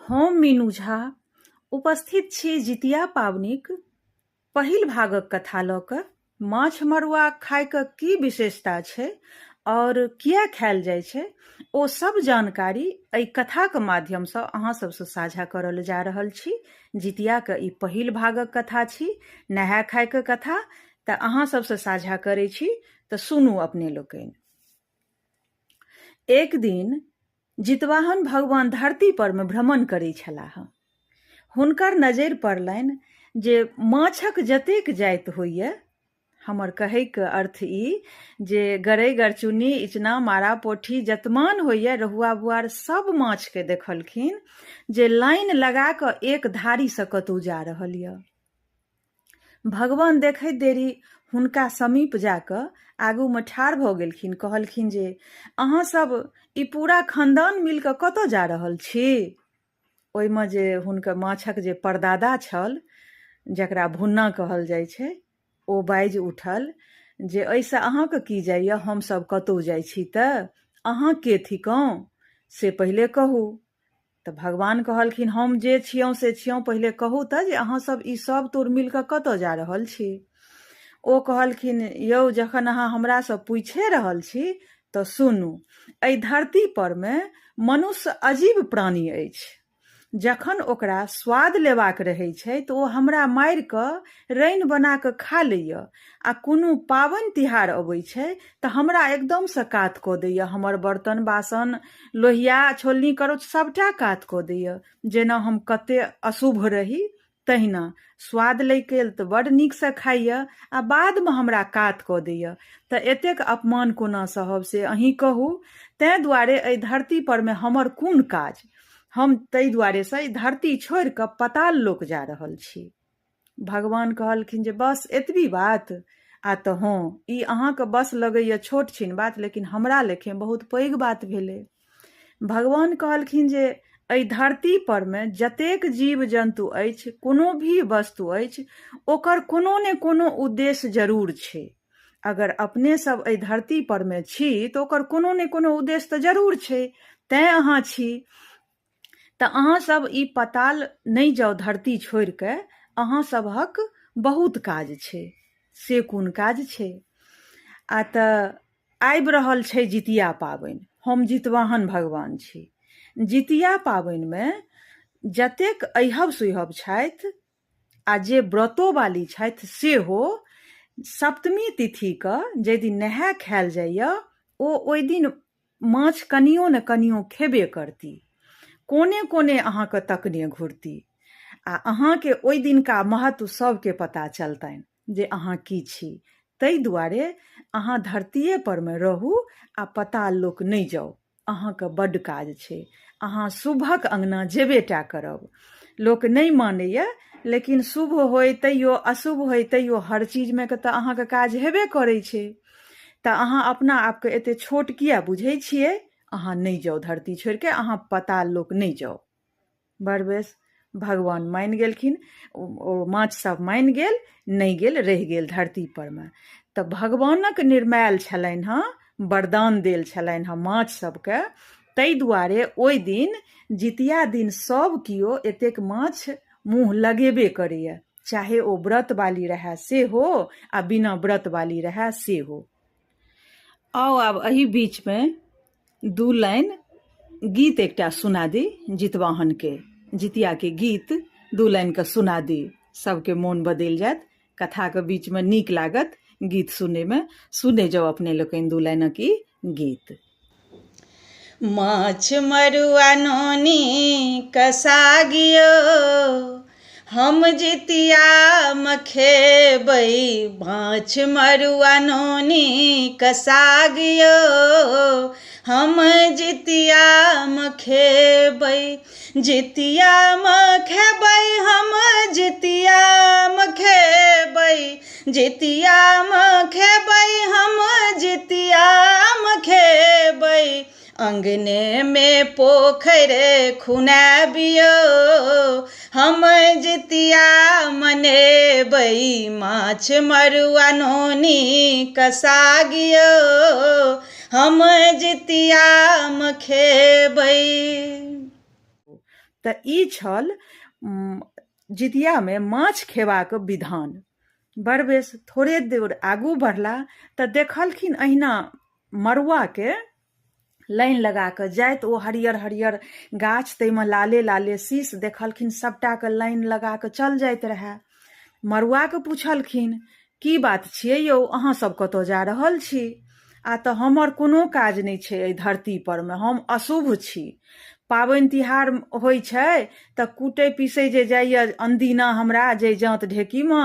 हम मीनू झा उपस्थित छी जितिया पाबनिक पहिल भागक कथा लऽ कऽ। माछ मड़ुआ खायके की विशेषता छै आओर किया खायल जाइ छै, ओ सब जानकारी एहि कथाके माध्यमसँ अहाँ सबसँ साझा करऽ लए जा रहल छी। जितियाके ई पहिल भागक कथा छी, नहाय खायके कथा, तऽ अहाँ सबसँ साझा करै छी, तऽ सुनू अपने लोकनि। एक दिन जितवाहन भगवान धरती पर मे भ्रमण करै छलाह। हुनकर नजरि पड़लनि जे माछक जतेक जाति होइए, हमर कहैके अर्थ ई जे गरइ, गरचुन्नी, इचना, मारा, पोठी जतमान होइए, रहुआ, बुआर सब माछके देखलखिन जे लाइन लगा कऽ एक धारीसँ कतहु जा रहल यऽ। भगवान देखैत देरी हुनका समीप जा कऽ आगूमे ठाढ़ भऽ गेलखिन। कहलखिन जे अहाँ सब ई पूरा खानदान मिल कऽ कतऽ जा रहल छी? ओहिमे जे हुनकर माछक जे परदादा छल, जकरा भुन्ना कहल जाइ छै, ओ बाजि उठल जे एहिसँ अहाँके की जाइए, हमसभ कतहु जाइ छी तऽ अहाँ के थिकहुँ से पहिले कहू। तऽ भगवान कहलखिन, हम जे छियौं से छियौं, पहिले कहू तऽ जे अहाँ सब ई सब तोर मिल कऽ कतऽ जा रहल छी? ओ कहलखिन, यौ जखन अहाँ हमरासँ पूछे रहल छी तऽ सुनू, एहि धरती पर मे मनुष्य अजीब प्राणी अछि। जखन ओकरा स्वाद लेबाक रहै छै तऽ ओ हमरा मारि कऽ रैन बना कऽ खा लैए आ कोनो पाबनि तिहार अबै छै तऽ हमरा एकदमसँ कात कऽ दैए, हमर बर्तन बासन लोहिया छोलनी करौछ सभटा कात कऽ दैए, जेना हम कते अशुभ रही तहिना। स्वाद लैके लेल तऽ बड्ड नीकसँ खाइए आ बादमे हमरा कात कऽ दैए, तऽ एतेक अपमान कोना सहब से अहीँ कहू। तैँ दुआरे एहि धरती परमे हमर कोन काज, हम ताहि दुआरेसँ ई धरती छोड़ि कऽ पताल लोक जा रहल छी। भगवान कहलखिन जे बस एतबी बात? आ तऽ हँ, ई अहाँके बस लगैए छोट छिन बात, लेकिन हमरा लेखे बहुत पैघ बात भेलै। भगवान कहलखिन जे एहि धरती पर मे जतेक जीव जन्तु अछि, कोनो भी वस्तु अछि, ओकर कोनो ने कोनो उद्देश्य जरूर छै। अगर अपने सब एहि धरती पर मे छी तऽ ओकर कोनो ने कोनो उद्देश्य तऽ जरूर छै, तैँ अहाँ छी। तऽ अहाँ सब ई पताल नहि जाउ धरती छोड़ि कऽ, अहाँ सबहक बहुत काज छै। से कोन काज छै? आ तऽ आबि रहल छै जितिया पाबनि, हम जितवाहन भगवान छी। जितिया पाबनिमे जतेक ऐहब सुइहब छथि आ जे व्रतोवाली छथि सेहो सप्तमी तिथिके जाहि दिन नहाय खायल जाइए ओ ओहि दिन माछ कनियो ने कनियो खेबे करती, कोने कोने अहाँके तकने घुरती आ अहाँके ओहि दिनका महत्व सबके पता चलतनि जे अहाँ की छी। ताहि दुआरे अहाँ धरतीये परमे रहू आ पताल लोक नहि जाउ, अहाँके बड्ड काज छै, अहाँ शुभक अङ्गना जेबे टा करब। लोक नहि मानैए, लेकिन शुभ होय तैयो अशुभ होय तैयो हर चीजमे के तऽ अहाँके काज हेबे करै छै। तऽ अहाँ अपना आपके एते छोट किया बुझै छियै? अहाँ नहि जाउ धरती छोड़ि कऽ, अहाँ पताल लोक नहि जाउ। बड़ बेस, भगवान मानि गेलखिन, ओ माछ सब मानि गेल, नहि गेल, रहि गेल धरती परमे। तऽ भगवानक निर्मायल छलनि हँ, वरदान देल छलनि हँ माछ सबके, ताहि दुआरे ओहि दिन जितिया दिन सब केओ एतेक माछ मुँह लगेबे करैए, चाहे ओ व्रत वाली रहए सेहो आ बिना व्रत वाली रहए सेहो। आउ आब एहि बीचमे दू लाइन गीत एकटा सुना दी जितवाहनके, जितियाके गीत दू लाइनके सुना दी, सबके मोन बदलि जायत, कथाके बीचमे नीक लागत गीत सुनैमे। सुनै जाउ अपने लोकनि दू लाइनक ई गीत। माछ मरुआ नोनी कसागियो, हम जितिया खेबै। माछ मरुआ नोनी कसागियो, हम जितिया खेबै। जितिया खेबै हम जितिया खेबै, जितिया खेबै हम जितिया खेबै। अंगने में पोखरि खुनाबियो, हम जितिया मनेबै। माछ मरुआ नोनी कसागियो, हम जितिया खेबै। तऽ ई छल जितियामे माछ खेबाक विधान। बड़ बेस, थोड़े दूर आगू बढ़ला तऽ देखलखिन अहिना मड़ुआके लाइन लगा कऽ जाइत, ओ हरियर हरियर गाछ, ताहिमे लाले लाले शीश देखलखिन, सभटाके लाइन लगा कऽ चल जाइत रहए। मड़ुआके पुछलखिन, की बात छियै यौ, अहाँ सब कतऽ जा रहल छी? आ तऽ हमर कोनो काज नहि छै एहि धरती परमे, हम अशुभ छी। पाबनि तिहार होइ छै तऽ कूटै पीसै जे जाइए अनदिना हमरा जाहि जाँत ढेकीमे,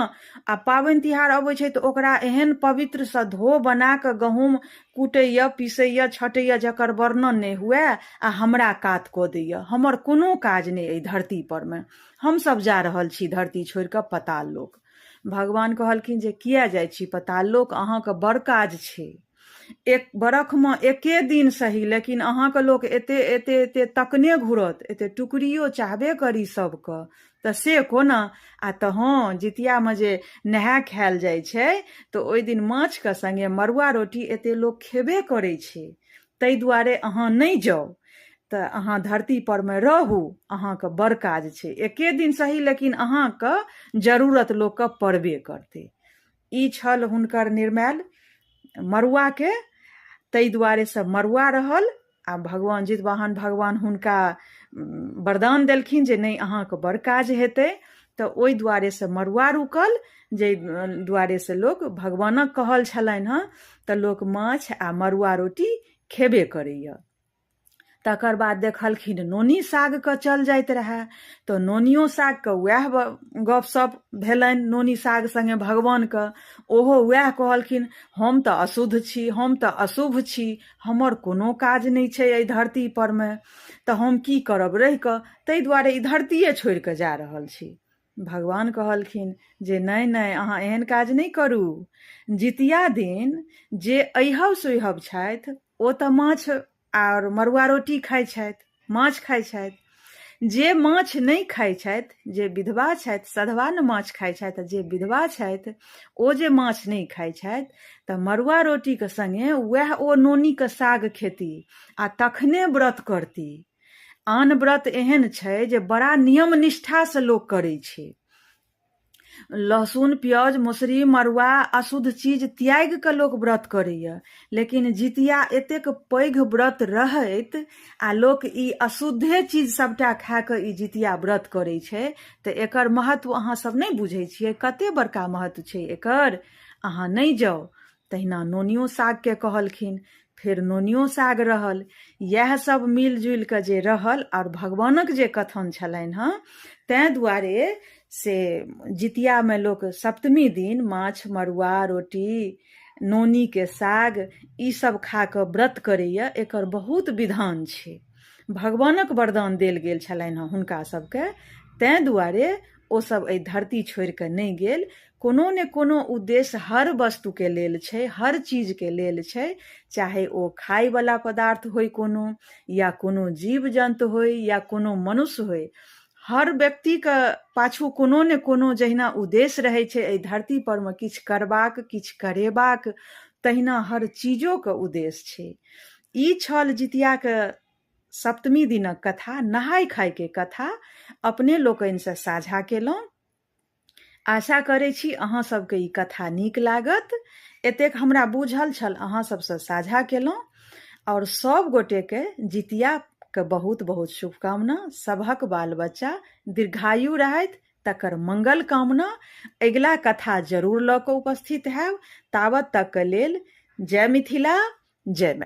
आ पाबनि तिहार अबै छै तऽ ओकरा एहन पवित्रसँ धो बना कऽ गहूँम कूटैए, पीसैए, छटैए, जकर वर्णन नहि हुए, आ हमरा कात कऽ दैए। हमर कोनो काज नहि एहि धरती परमे, हमसभ जा रहल छी धरती छोड़ि कऽ पताल लोक। भगवान कहलखिन जे किया जाइ छी पताल लोक, अहाँके बड़ काज छै। एक बरखमे एके दिन सही, लेकिन अहाँके लोक एते एते एते तकने घुरत, एते टुकड़ियो चाहबे करी सबके, तऽ से कोना? आ तऽ हँ, जितियामे जे नहाय खायल जाइ छै तऽ ओहि दिन माछके सङ्गे मड़ुआ रोटी एते लोक खेबे करै छै, ताहि दुआरे अहाँ नहि जाउ, तऽ अहाँ धरती परमे रहू, अहाँके बड़ काज छै। एके दिन सही, लेकिन अहाँके जरूरत लोकके पड़बे करतै। ई छल हुनकर निर्मायल मड़ुआके, ताहि दुआरे से मड़ुआ रहल। आ भगवान जितवाहन भगवान हुनका वरदान देलखिन जे नहि, अहाँके बड़ काज हेतै, तऽ ओहि दुआरे से मड़ुआ रुकल, जाहि दुआरे से लोक भगवानक कहल छलनि हँ तऽ लोक माछ आ मड़ुआ रोटी खेबे करैए। तकर बाद देखलखिन नोनी सागके चल जाइत रहए, तऽ नोनियो सागके वएह गपशप भेलनि नोनी साग सङ्गे भगवानके। ओहो वएह कहलखिन, हम तऽ अशुद्ध छी, हम तऽ अशुभ छी, हमर कोनो काज नहि छै एहि धरती परमे, तऽ हम की करब रहि कऽ, ताहि दुआरे ई धरतीये छोड़ि कऽ जा रहल छी। भगवान कहलखिन जे नहि नहि, अहाँ एहन काज नहि करू। जितिया दिन जे अइहब सुइहब छथि ओ तऽ माछ आओर मड़ुआ रोटी खाइ छथि, माछ खाइ छथि। जे माछ नहि खाइ छथि, जे विधवा छथि, सधवा ने माछ खाइ छथि, जे विधवा छथि ओ जे माछ नहि खाइ छथि तऽ मड़ुआ रोटीके सङ्गे वएह ओ नोनीके साग खेती आ तखने व्रत करती। आन व्रत एहन छै जे बड़ा नियम निष्ठासँ लोक करै छै, लहसुन प्याज मसुरी मड़ुआ अशुद्ध चीज त्यागि कऽ लोक व्रत करैए, लेकिन जितिया एतेक पैघ व्रत रहैत आ लोक ई अशुद्धे चीज सभटा खा कऽ ई जितिया व्रत करै छै, तऽ एकर महत्व अहाँ सब नहि बुझै छियै, कते बड़का महत्व छै एकर, अहाँ नहि जाउ। तहिना नोनियो सागके कहलखिन, फेर नोनियो साग रहल। इएह सब मिल जुलि कऽ जे रहल आओर भगवानक जे कथन छलनि हँ, तैँ दुआरे से जितियामे लोक सप्तमी दिन माछ मड़ुआ रोटी नोनीके साग ई सब खा कऽ व्रत करैए। एकर बहुत विधान छै, भगवानक वरदान देल गेल छलनि हँ हुनका सबके, तैँ दुआरे ओ सब एहि धरती छोड़ि कऽ नहि गेल। कोनो ने कोनो उद्देश्य हर वस्तुके लेल छै, हर चीजके लेल छै, चाहे ओ खायवला पदार्थ होइ कोनो, या कोनो जीव जन्तु होइ, या कोनो मनुष्य होइ। हर व्यक्तिके पाछू कोनो ने कोनो जहिना उद्देश्य रहै छै एहि धरती परमे किछु करबाक, किछु करेबाक, तहिना हर चीजोके उद्देश्य छै। ई छल जितियाके सप्तमी दिनक कथा, नहाय खायके कथा अपने लोकनिसँ साझा केलहुँ। आशा करै छी अहाँ सबके ई कथा नीक लागत। एतेक हमरा बूझल छल अहाँ सबसँ साझा केलहुँ। आओर सब गोटेके जितियाके बहुत बहुत शुभकामना। सबहक बाल बच्चा दीर्घायु रहथि तकर मंगल कामना। अगिला कथा जरूर लऽ कऽ उपस्थित हैब। तावत तकके लेल जय मिथिला, जय मैथिली।